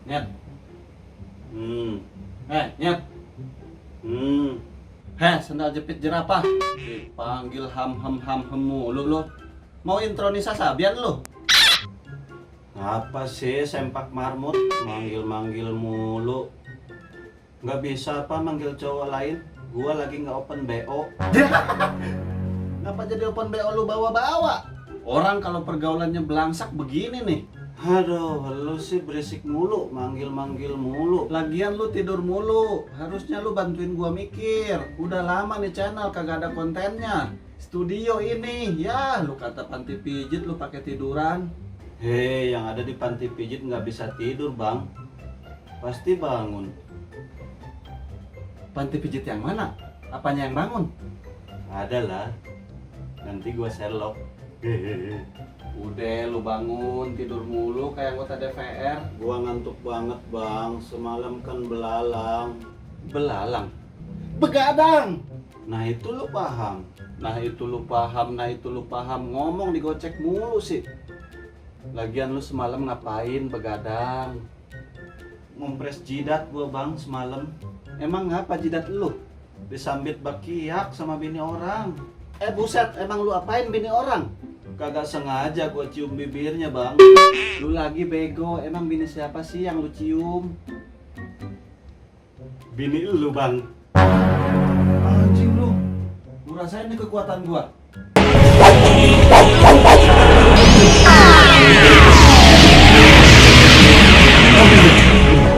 Nyet. Hmm. Nyet. Hmm. Sendal jepit jerapah. Dipanggil ham mulu lo. Mau intronisasi Sabian lo? Apa sih sempak marmut manggil-manggil mulu? Nggak bisa apa manggil cowok lain? Gua lagi nggak open BO. Ngapa jadi open BO lu bawa-bawa? Orang kalau pergaulannya belangsak begini nih. Aduh, lu sih berisik mulu, manggil-manggil mulu. Lagian lu tidur mulu. Harusnya lu bantuin gua mikir. Udah lama nih channel kagak ada kontennya. Studio ini, ya lu kata panti pijit lu pakai tiduran. Hei, yang ada di panti pijit nggak bisa tidur bang. Pasti bangun. Panti pijit yang mana? Apanya yang bangun? Ada lah. Nanti gua selok. Udah lu bangun, tidur mulu kayak anggota DPR. Gua ngantuk banget bang. Semalam kan belalang. Belalang. Begadang. Nah itu lu paham. Nah itu lu paham. Ngomong digocek mulu sih. Lagian lu semalam ngapain begadang? Ngompres jidat gua bang semalam. Emang ngapa jidat lu? Disambit bakiak sama bini orang. Buset, emang lu apain bini orang? Kagak sengaja gua cium bibirnya bang. Lu lagi bego, emang bini siapa sih yang lu cium? Bini lu bang. Anjing lu rasain nih kekuatan gua.